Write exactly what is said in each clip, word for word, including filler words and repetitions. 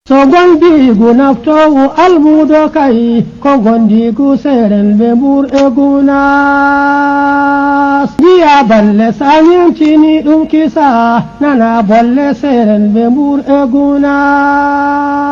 So gondiigu naftoowu almuudo kay, ko gondiigu seerenɓe Mbuur e Gunaas. Njiya balle sa ñemtini ɗum kisa, nana bolle seerenɓe Mbuur e Gunaas.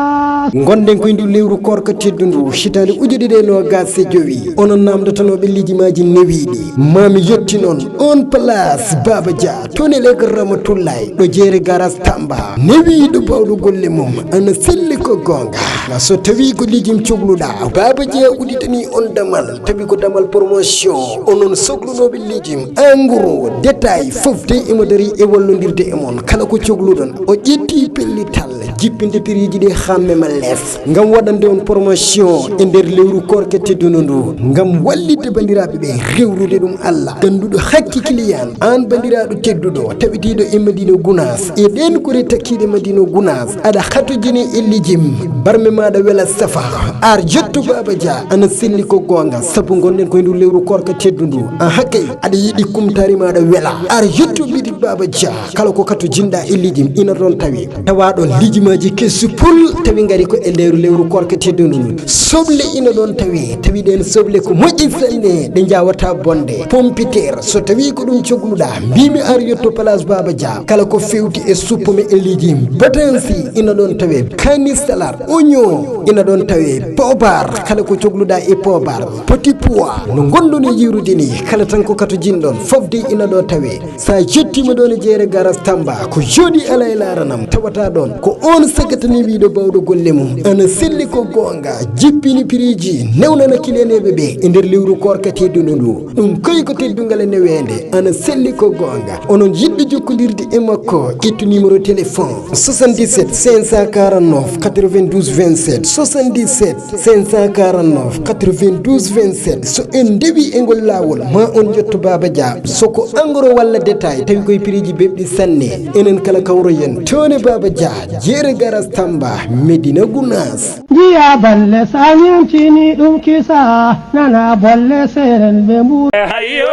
Ngonɗen ko e ndu lewru koorka teddundu, hitaande ujunere ɗiɗi e noogaas e jowi. Onon naamndotonooɓe lijimaji newiiɗi, maa mi yettin on on place Baba Dia. Toni Lek Ramatullaay ɗo jeere garas Tamba. Newiiɗo baawɗo golle mum ana selli ko goonga. So tawi ko lijim cogluɗaa, Baba Dia udditani on damal. Tawi ko damal promotion. Onon soklunooɓe lijim, en gros, détail, fof de imo darii e wallondirde e mon. Kala ko cogluɗon, o ƴetti pellital, jippinde prix ji ɗi hamme ma les. Ngam waɗande on promotion e nder lewru koorka teddundu ndu, ngam wallitde banndiraaɓe ɓe, rewrude ɗum Allah, gannduɗo hakke client. Aan banndiraaɗo tedduɗo, tawitiiɗo e Madina Gunaas, e ɗeen kure takkiiɗe Madina Gunaas, aɗa hatojini e lijim, barme maaɗa wela safa, ar yetto Baba Dia, ana selli ko goonga, sabu ngonɗen ko e ndu lewru koorka teddundu. Aha kay, aɗa yiɗi kumtaari maaɗa wela, ar yetto Bidi Baba Dia. Kala ko katojinɗaa e lijim ina ɗoon tawi. Tawa ɗoon lijimaji kesu pul tawi ngari ko e lewru lewru koorka teddundu ndu. Soble ina ɗoon tawi, tawi ɗeen soble ko moƴƴi sanne, ɗe njawata bonde. Pompiteer, so tawi ko ɗum cogluɗaa, mbimi ar yetto place Baba Dia. Kala ko fewti e suppome e lijim, batansi ina ɗoon tawi. Kani salade, oignon ina ɗoon tawi. Poobar, kala ko cogluɗaa e poobar. Petit pois, no ngonɗon e yirude ni, kala tan ko katojinɗon, fof de ina ɗo tawi. Sa yettiima ɗoon e jeere garas Tamba, ko jooɗi alaa e laaranam, tawata ɗoon ko on sagatani wiiɗo baawɗo golle mum. Ana selli ko goonga, jippini prix ji, newnana kiliyaneeɓe ɓe e nder lewru koorka teddundu ndu. Ɗum koy ko teddungal e neweende, ana selli ko goonga. Onon yiɗɓe jokkondirde e makko, ƴettu numéro téléphone soixante-dix-sept cinq cent quarante-neuf quatre-vingt-douze vingt-sept, soixante-dix-sept cinq cent quarante-neuf quatre-vingt-douze vingt-sept. So en ndewi e ngol laawol, ma on njotto Baba Dia. So ko en gros walla détail, tawi koye prix ji bebɗi sanne. Enen kala kawroyen, toni Baba Dia, jeere garas Tamba, Medina Gunaas. Njiya balle sa ñemtini ɗum kisa, nana bolle seerenɓe Mbuur. Hayyo,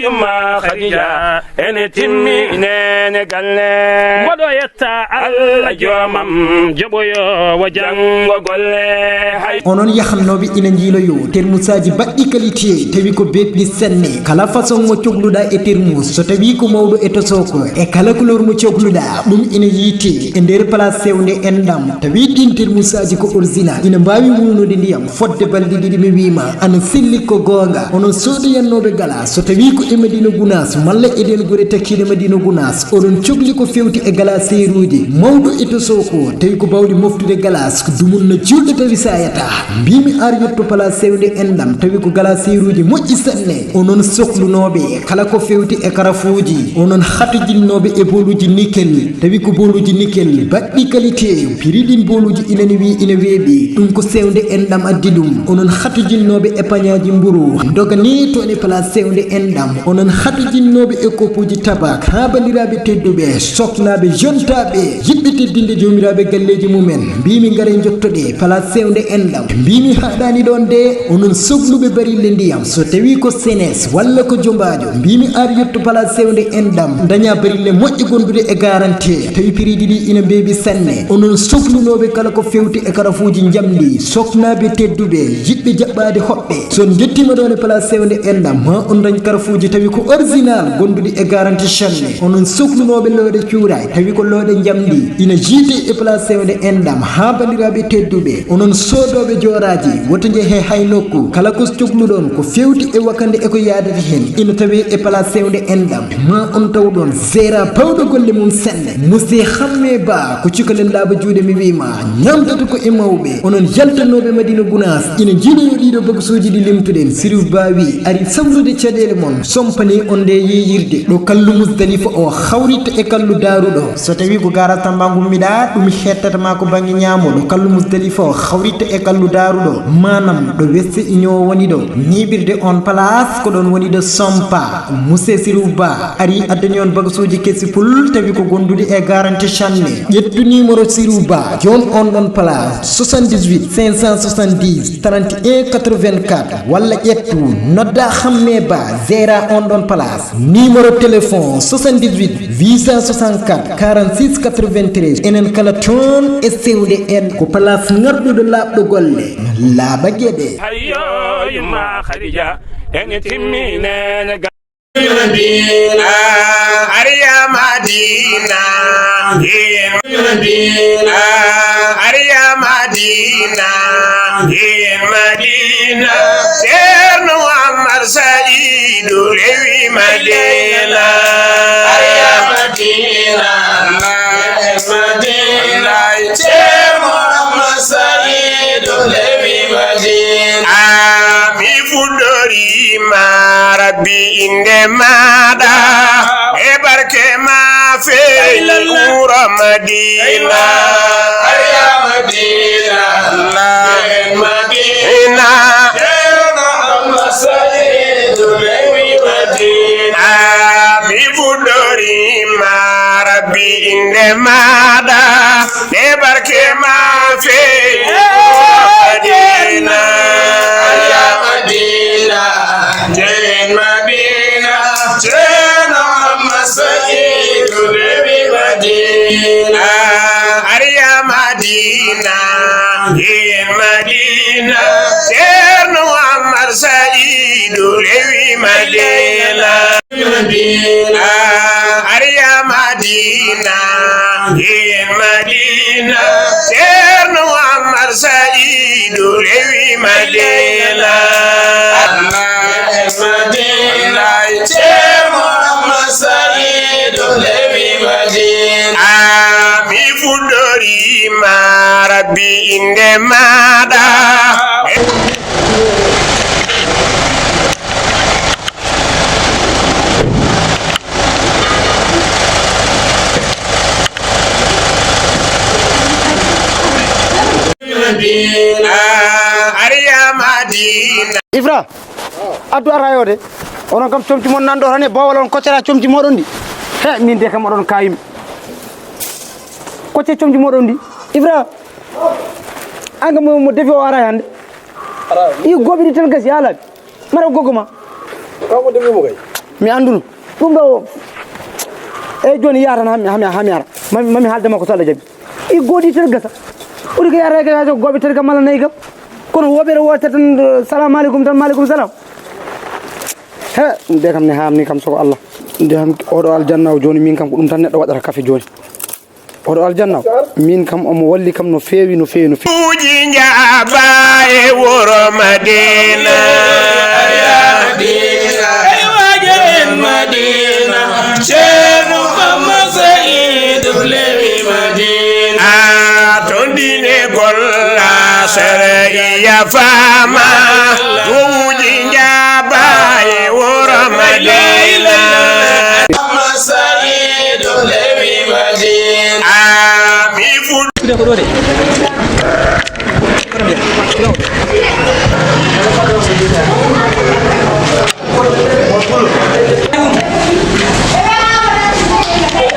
yumma Khadija, ene timmi nene galle. Mboɗo yetta Allah joomam, joɓoyo wo janngo golle. Hay. Onon yahannoɓe ina njiiloyo termusaaji baɗɗi qualité, tawi ko bebɗi sanne. Kala façon mo cogluɗaa e termus, so tawi ko mawɗo e tosoko, e kala couleur mo cogluɗaa, ɗum ina yiite e nder place sewnde enɗam. Tawi ɗin termusaaji ko original, ina mbaawi wulnude ndiyam fodde balɗe ɗiɗi, mi wiima ana selli ko goonga. Onon soodoyannooɓe gala, so tawi ko e Madina Gunaas malla e ɗen gure takkiiɗe Madina Gunaas, oɗon cogli ko fewti e gala seeruuji, mawɗo e tosoko, tawi ko bawɗi moftude galas, ko dumunna juulɗo tawi saayata. Mbimi ar yetto place sewnde enɗam, tawi ko gala seeruuji moƴƴi sanne. Onon soklunooɓe kala ko fewti e karafuuji, onon hatojinnooɓe e booluuji nickel, tawi ko booluuji nickel baɗɗi qualité, prix ɗin booluuji ina ni wi ina weeɓi. Ɗum ko sewnde enɗam addi ɗum. Onon hatojinnooɓe e pañaaji mburu, ndoganii toon e place sewnde enɗam. Onon hatojinnooɓe e koppuuji tabak, haa banndiraaɓe tedduɓe, soknaaɓe, jontaaɓe, yiɗɓe teddinde joomiraaɓe galleeji mumen, mbimi ngare njottoɗe place sewnde enɗam. Mbimi haɗaani ɗoon de, onon sokluɓe barille ndiyam, so tawi ko senes walla ko jombaajo, mbimi ar yetto place sewnde enɗam, daña barille moƴƴe gondude e garantie, tawi prix ji ɗi ina mbeeɓi sanne. Onon soklunooɓe kala ko fewti e karafuuji njamndi, soknaaɓe tedduɓe, yiɗɓe jaɓɓaade hoɓɓe. So on njettiima ɗoon e place sewnde enɗam, ma on dañ karafuuji tawi ko original, gonduɗi e garantie sanne. Onon soklunooɓe looɗe cuuraay, tawi ko looɗe njamndi, ina jiite e place sewnde enɗam, haa banndiraaɓe tedduɓe. Onon soodooɓe jooraaji, woto njehe hay nokku, kala ko cogluɗon ko fewti e wakande e ko yaadata heen, ina tawe e place sewnde enɗam. Ma on taw ɗoon seera bawɗo golle mum sanne. Monsieur Hamme Ba, ko cukalel laaɓa juuɗe mi wiima, ñaamtata ko e mawɓe. Onon yaltannooɓe Madina Gunaas, ina njiiloyo ɗiɗo bagasuuji ɗi limtuɗen. Sirif Ba wi, ari sawrude caɗeele mon, sompani on nde yeeyirde. Ɗo kallu Musdalifa o hawritta e kallu daaruɗo. So tawi ko garas Tamba ngummiɗaa, ɗum hettata ma ko bannge ñaamo. Ɗo kallu Musdalifa o hawritta e kallu daaruɗo, maanam ɗo weste iño woni ɗo. Ñiiɓirde on place ko ɗoon woni ɗo sompa. Monsieur Sirif Ba ari addani on bagasuuji kesi pul tawi ko gonduɗi e garantie sanne. Ƴettu numéro Sirif Ba, joon on ɗon place soixante-dix-huit cinq cent soixante-dix trente et un quatre-vingt-quatre, walla ƴettu nodda Hamme Ba Seera on ɗon place. Numéro téléphone soixante-dix-huit huit cent soixante-quatre quarante-six quatre-vingt-treize. Enen kala toon e sewde en ko place ngarɗuɗo laaɓɗo golle, laaɓa geɗe. Hayyo, yumma Khadija, en timmine. Madina, ariya Madina, yen Madina, ariya Madina, yen Madina. Ceerno Amar Saidu rewi Madina, ariya Madina, yen Madina. Ceerno Amar Saidu rewi Madina. Ah, mi fuɗɗoriima Rabbi innde maaɗa, e barke ma feeñi wuro Madina. Ariya Madina, Madina. Ceerno Amar Saidu rewi Madina. Ah, mi fuɗɗoriima Rabbi innde maaɗa, e barke ma feeñi Madina. Ariya Madina, yen Madina. Ceerno Amar Saidu rewi Madina. Ariya Madina, yen Madina. Ceerno Amar Saidu rewi Madina. Madina, ariya Madina, yen Madina. Ceerno Amar Saidu rewi Madina. Madina, Ceerno Amar Saidu rewi Madina. Ah, mi fuɗɗoriima Rabbi innde maaɗa. Ibra, addu ara yo de. Onon kam comci mon nan ɗo tan e bowal on koccata comci moɗon ɗi. He, min de kam oɗon kayimi. Kocce comci moɗon ɗi. Ibra, an kam mo, mo defi o ara hannde. I goɓiri tan gasi haa laaɓi. Mara gogo ma. Kanko defi mo kay. Mi annduno. Ɗum ɗo, eyyi jooni yaha tan haa mi, haa mi, haa mi ara. Mami, mami haalde makko so Allah jaɓi. I goɗi tan gasa. Ɓuri ko yaha tan gasa goɓe tan kam mala nayi kam. Kono woɓere wota tan, eh, salamu aleykum tan, maaleykum salam. He, nde kam ne haamni kam soko Allah. Nde kam oɗo aljanna o jooni min kam ko ɗum tan neɗɗo waɗata kafe jooni. Oɗo aljanna o, min kam omo walli kam no feewi, no feewi, no feewi. Uji njaaba e wuro Madina. Ay waajo en Madina. Ceerno Amma Saidu lewi Madina. A ton dine golla sere iya fama. Uji njaaba e wuro Madina. Amma Saidu lewi Madina. A mi fu- Kuda ko ɗo de.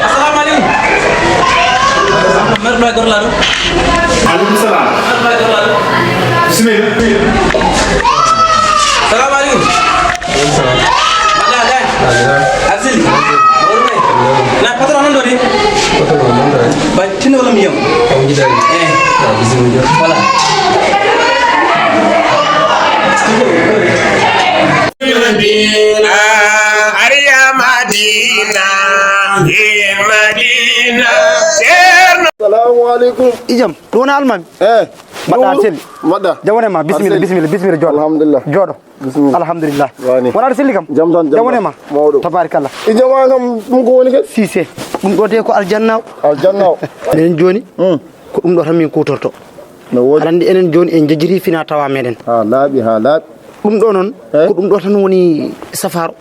Assalamu aleykum. Merɗo e gorla ɗo. Aleykum salam. Merɗo e gorla ɗo. Bisimilla. Salamu aleykum. Mbaɗɗa gay? Arsili. Mawɗo may? Na patron nan ɗo de? Patron nan ɗo de? Ba tinno wala mi yam. Ko jiɗa. Eh. Bisimilla. Voilà. Ariya Madina, yen Madina. Ceerno. Salamu aleykum. Ijam, ɗo wona almami. Eh. Mbaɗɗa Nuuru, selli. Mbaɗɗa. Jam wone ma, bisimilla, Arseli. Bisimilla, bisimilla, jooɗo. Alhamdulillah. Jooɗo. Bisimilla. Alhamdulillah. Wani. Wona aɗa selli kam? Jam tan, jam. Jam wone ma? Mawɗo. Tabarikalla. I jam an kam, ɗum ko woni kadi? Sise. Ɗum ɗo de ko aljanna o. Aljanna o. Enen jooni, hmm, ko ɗum ɗo tan min kutorto. No woodi. Aɗa anndi enen jooni en njejjiti fina tawa meɗen. Ha laaɓi, ha laaɓi. Ɗum ɗo noon, eh? Ko ɗum ɗo tan woni safaro.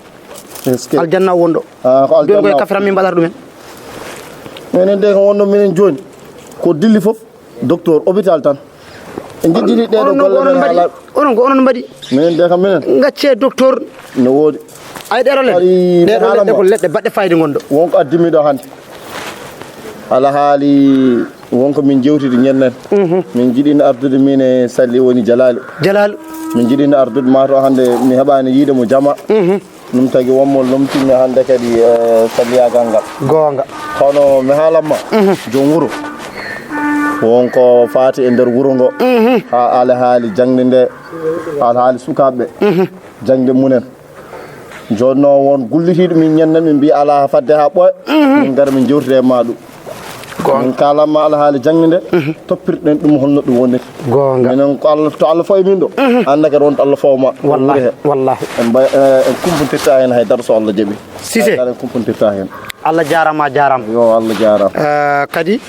Est-ce que aljanna o wonɗo? Ah, ko aljanna o. Jooni koye kafiran min mbaɗata ɗumen. Minen de ko wonno minen jooni. Ko dilli fof. Docteur, hôpital tan. En njejjiti ɗeɗo golle men haa laaɓi. Onon ko onon mbaɗi. Minen de kam minen. Ngacce docteur. No woodi. Ay ɗeɗo leɗɗe. Ɗeɗo leɗɗe ko leɗɗe baɗɗe fayde ngonɗo. Wonko addimi ɗo hannde. Ala haali wonko min jewtidi ñennen. Mhm. Min jiɗino ardude min e Salli woni Jalaalu. Jalaalu. Min jiɗino ardude maa to hannde mi heɓaani yiide mo jama. Mhm. Ɗum tagi wonmo lomtinmi hannde kadi e salliyaagal ngal. Goonga. Kono mi haalamma, joom wuro, won ko faati e nder wuro ngo, haa alhaali jaŋde nde, alhaali sukaaɓe, jaŋde mumen. Jooni noon, won gullitiiɗo min ñenna, min mbiya alaa fadde haa ɓooya, min ngara min njewtida e maa ɗum. Goonga. Min kaalamma alhaali jaŋde nde, toppirɗen ɗum holno ɗum wonirta. Goonga. Minen ko Allah, to Allah fawi min ɗo, annda kadi won to Allah fawa ma. Wallahi, wallahi. En mbay-, eh, en kumpuntirta heen hay dara so Allah jaɓi. Cissé. Hay dara en kumpuntirta heen. Allah jaaraama, a jaaraama. Yo, Allah jaaraama. Eh, kadi,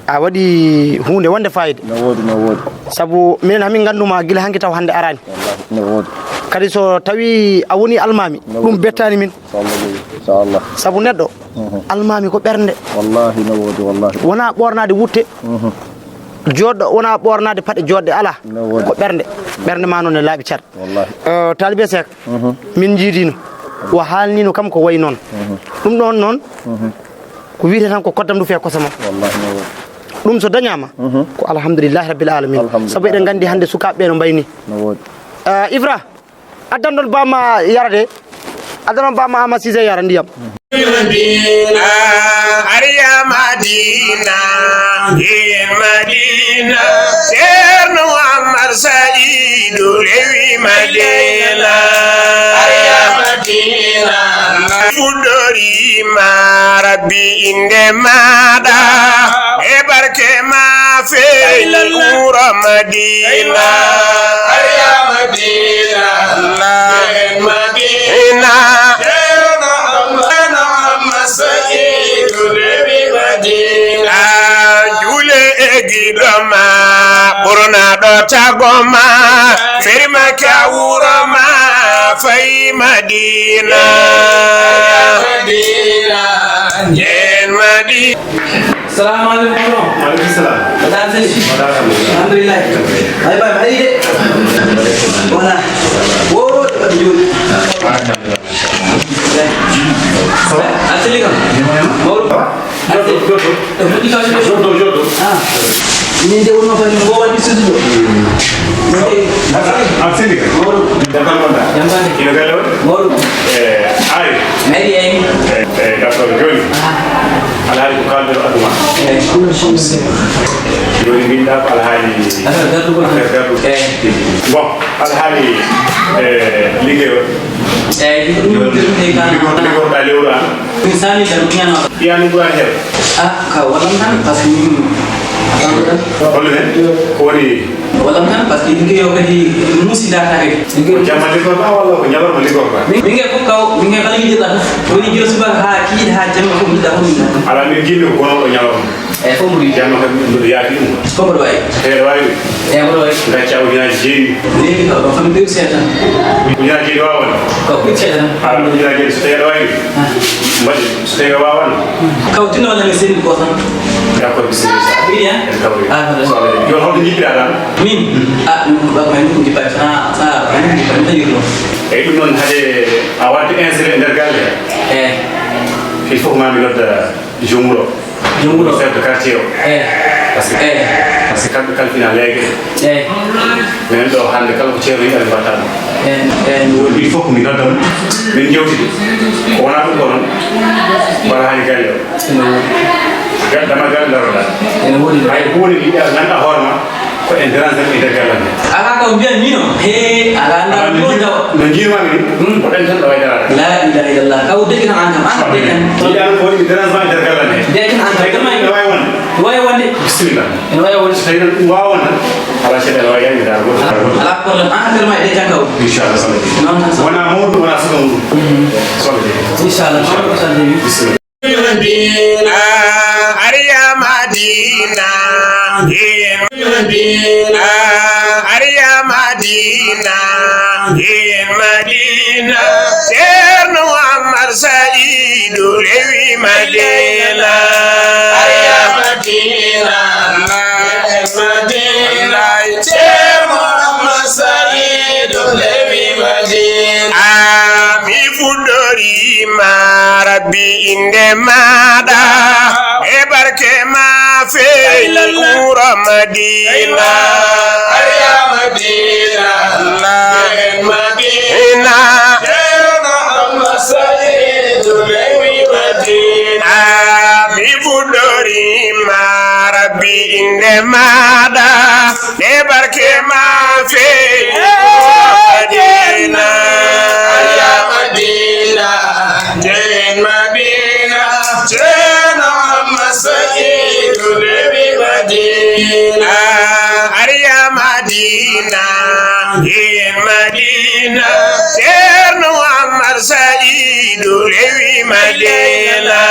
a waɗi huunde wonde fayida. No woodi, no woodi. Sabu minen hamin ngannduma gila hanki taw hannde araani. Wallahi, no woodi. Kadi so tawi a woni almaami, ɗum bettaani min. So Allah jaɓi, inchallah. Sabu neɗɗo, almaami ko ɓernde. Wallahi, no woodi, wallahi. Wonaa ɓoornaade wutte. Jooɗɗo, wonaa ɓoornaade paɗe jooɗɗe, alaa. No woodi. Ko ɓernde. Ɓernde ma noon ne laaɓi cer. Wallahi. Eh, taalibe Seek, min njiidiino. O haalniino kam ko wayi noon. Ɗum ɗoon noon, ko wiyete tan ko koddam ndu fee kosam. Wallahi, no woodi. Ɗum so dañaama, ko alhamdulillahi rabbil alamin. Alhamdulillah. Sabu eɗen nganndi hannde sukaaɓe ɓe no mbayni. No woodi. Eh, Ibra, addan ɗon bamma yarade. Addan ɗon bamma Ama Cissé yara ndiyam. Madina, Arya Madina, yen Madina, Ceerno Muhammad Sa'idu rewi Madina. Arya Madina, fuɗɗoriima Rabbi innde maaɗa, e barke ma feeñi wuro Madina. Arya Madina, yen Madina. Ceerno Muhammad Sa'idu rewi Madina. Juule e giɗo ma, ɓurnaɗo tago ma, ferma ka wuro ma, fay Madina. Madina, yen Madina. Salamu aleykum, patron. Wa aleykum salam. Mbaɗɗaa seydi? Mbaɗɗaa alhamdulillah. Alhamdulillah. Ay, baay, mbaɗi de. Voilà. Wo, wo, ɗo ɓe jooɗi. Barakallah. A selli kam? Mawɗo. Jooɗo, jooɗo. Ɗo moƴƴi kam de. Jooɗo, jooɗo. Ah. Min de wonno kam min ngoowan ɗi suudu ɗo. Min de. A selli kam? Mawɗo. Jam tan wonɗaa? Jam tan. Ino galle on? Mawɗo. Eh, ay. Ay, ay. Eh, eh, d'accord, jooni. Ah. Alhaali ko kaalɗen aduna. Eh, ɗum ko ɗum. Jooni mbinɗaa ko alhaali affaire gardugol. Affaire gardugol. Eh. Bon, alhaali, eh, liggey o. Eh, ɗum, ɗum, ɗum, ɗum, ɗum, liggo-, liggorɗaa lewru an. Min sami tan, mi ñaama. Ɓiyaa min ɓura heew. Ah, ka wallam tan, parce que min, hollo men? Ko woni? Wallam tan, parce que liggeyo kadi muusi darta kadi. Ko jamma liggorɗaa walla ko ñalorma liggorɗaa? Min, min nge fof kaw, min nge kala yiɗirɗaa fof. Woni gila subaka haa kiiɗe haa jamma fof mi yiɗaa fof min. Alaa, min njiɗmi ko gonooɗo ñalorma. Eeyi, fof mboɗo yiɗi. Jamma kadi mboɗo yaafii ɗum. Fof mboɗo waawi. Eeyi, mboɗo waawi ɗum. Eeyi, mboɗo waawi. Ngacca ujunaaji jeeɗiɗi. Leydi ka, ko fammi ɓeydu seeɗa tan. Ujunaaji jeeɗiɗi waawaa wonde? Ko ɓeydu seeɗa tan. Alaa, ujunaaji jeeɗiɗi so tawii aɗa waawi ɗum. Mbaɗi, so tawii a waawaano. Kaw tinno walla mi sendi ko tan. D'accord, bisimilla. Ɓeydi, han? En kawri. Ah, voilà. So Allah jaɓi. Jooni holto njippirɗaa ɗam? Min? Ah, ɗum ko ɓakma en ɗum jippaade. Sa, sa, en ɗum jippaade, mi taƴirno. Eeyi, ɗum noon, hade a waɗde inséré e nder galle. Eeyi. Il faut que maa mi nodda joom wuro. Joom wuro. Chef de quartier o. Eeyi. Parce que, eeyi, parce que kamɓe kalfinaa leege. Eeyi. Minen ɗo hannde kala ko ceerno yiɗi amin mbaɗata ɗum. Eeyi, eeyi. Ɗum woni il faut que min nodda mo, min njewtida. Ko wonaa ɗum ko noon, mbaɗa haali galle o. Ene woodi. Ga-, dama galle daroɗaa. Ene woodi. Hay huunde nde yiɗaa ngannduɗaa hoore ma, ko en dérange e nder galle am he. Alaa taw mbiyan mino. Hee, alaa. Alaa, ndaa no ɗum njiir-, taw. No njiirmaa mi ni, hmm, ko ɗen tan ɗo way daraade. La ilaha illallah. Kaw deƴƴitan an kam, an deƴƴitan. Yiɗaa ko woni mi dérange ma e nder galle am he. Deƴƴitan an kam. Ene waawi wonde. Waawi wonde. Bisimilla. Ene waawi wonde. So tawii noon ɗum waawaa wonde, alaa caɗeele, wawi yaade dara goto. Alaa problème. An affaire ma e deƴƴitan kaw. Inchallah, so Allah jaɓi. Noon tan, so wonaa mawɗo, wonaa suka muɗum. Mhm. So Allah jaɓi. Inchallah, mawɗo ko so Allah jaɓi. Bisimilla. Madina, Arya Madina, yen Madina, Arya Madina, yen Madina, Ceerno Muhammad Sa'idu rewi Madina. Arya Madina, yen Madina, Ceerno Muhammad Sa'idu rewi Madina. Ah, mi fuɗɗoriima Rabbi innde maaɗa, e barke ma feeñi wuro Madina. Arya Madina, yen Madina. Maɗa ne barke ma fe Madina. Arya Madina, jen Madina, jen Muhammad Sa'idu lewi Madina. Arya Madina, jen Madina, jen Muhammad Sa'idu lewi Madina.